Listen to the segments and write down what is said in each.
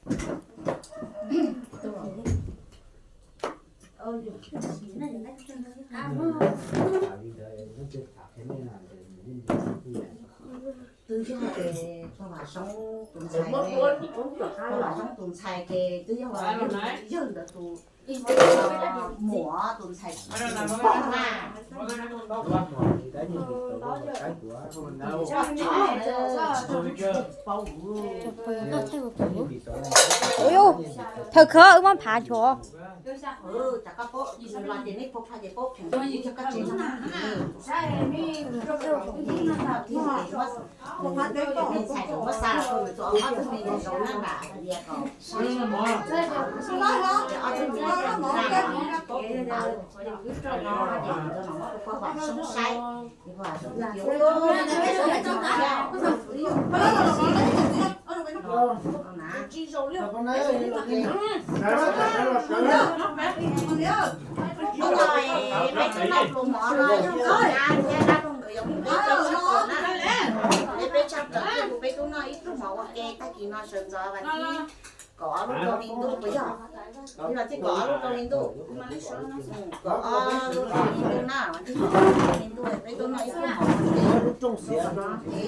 Twb yog es Pog Vam Soob tus ntxhais, Pog Vam Soob tus ntxhais ces twb yog yawg ntawd tus muam tus ntxhais pog na. Thawj khawb wb muab phav nchuav. Peb tshaj plaws peb tub noj ib pluag mov ua ke tag kis no sawv ntxov vas thib kaum ob lub rau hli ntuj puas yog? Los txij kaum ob lub rau hli ntuj, kaum ob lub rau hli ntuj na, vas thib kaum ob lub rau hli ntuj peb tub noj ib pluag mov ua ke.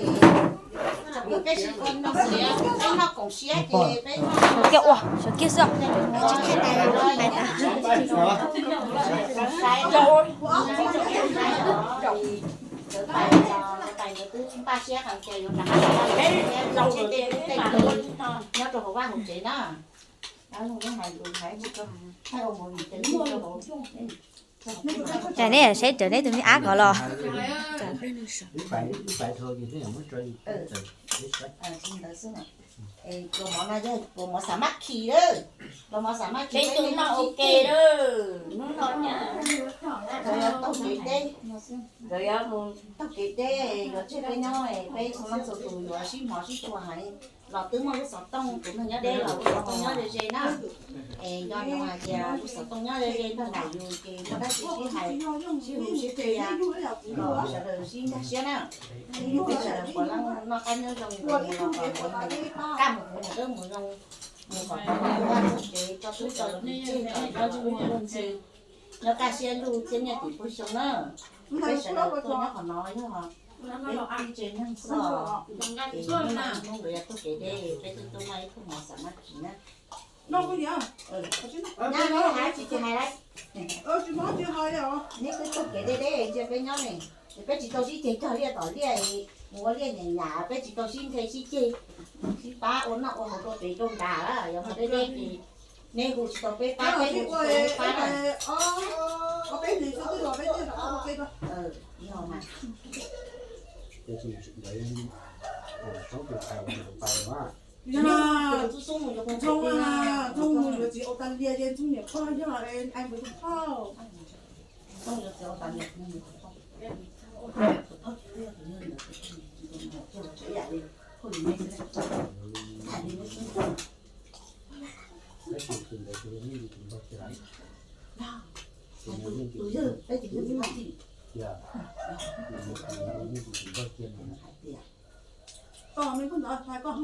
Peb sib koom siab, peb noj koom siab ces peb noj. Kiag ua, sawv kiag xwb. Sawv tais, sawv tais ntawd twb npaj siab heev ces yuav rov qab nyob rau hauv vaj hauv tsev na. Cas neb saib raws neb tus me ab ko los? Tus mov no yog tus mov xav mab khi lawm, tus mov xav mab khi. Peb tub noj ua ke lawm, hnub no nkawd yuav taug kev deb, nkawd yuav mus taug kev deb, yuav tseg peb nyob, peb txhua leej txhua tus yuav sib hmov sib tshua heev. Los twb muaj lub xov tooj, tus neeg nyob deb los lub xov tooj nyob ze ze na. Es nco ntsoov hais tias lub xov tooj nyob ze ze ntag, yus ces muaj dab tsi sib hais, sib hu sib qhia, kom sawv daws sib nkag siab na. Peb sawv daws puav leej noj qab nyob zoo, nkawd mus los kom nkawd kaj mus huv, nkawd mus zoo, mus kom tau vaj tau tsev, tso tub tso tseg, kom tsis muaj luag ntxhi, nyob kaj siab lug thiab nyiaj tim pug xyoo na. Peb sawv daws tuaj nyob qhov no yog peb ib tsev neeg xwb, es hnub no Hmoob nkawd yuav taug kev deb, peb twb tuaj noj ib pluag mov xav mab khi na. Nyab, hais tsis hais lawm. Neb twb taug kev deb deb ntsia peb nyob ne, peb tsis tau sib ceg cog liaj tom liaj, mus ua liaj nyam nyam, peb tsis tau sib nthe sib ceg, sib pab ua noj ua haus rau pem rau nrad, yog mus deb deb ces neb hu tsis tau peb pab, peb hu tsis tau neb pab na. Yog mas. Ntxoog, ntxoog yuav txiv Australia ces ntxoog niam pog yog ai npawg tus phauj. Ntxoog yuav txiv Australia tus phauj, tus phauj tus yawg ntawd, tus phauj tus yawg ntawd, tus yawg, peb tus yawg tus phauj tim. Hais tias, koj me koj ntawd hais koj